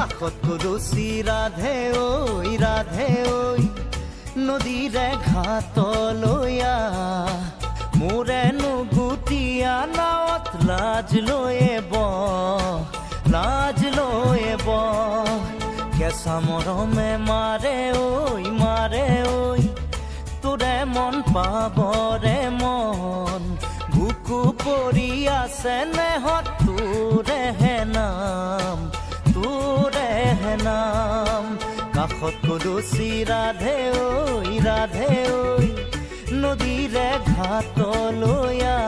কাষত কলচী ৰাধে ঐ ৰাধে ঐ নদীৰে ঘাটলৈয়া মোৰেনো গুটীয়া নাৱত লাজ লৈয়ে ব লাজ লৈয়ে ব কেঁচা মৰমে মাৰে ঐ মাৰে ঐ তোৰে মন পাবৰে মন বুকু পৰি আছে নেহত তোৰেহে নাম তোৰেহে নাম কাষত কলচী ৰাধে ঐ ৰাধে ঐ নদীৰে ঘাটলৈয়া।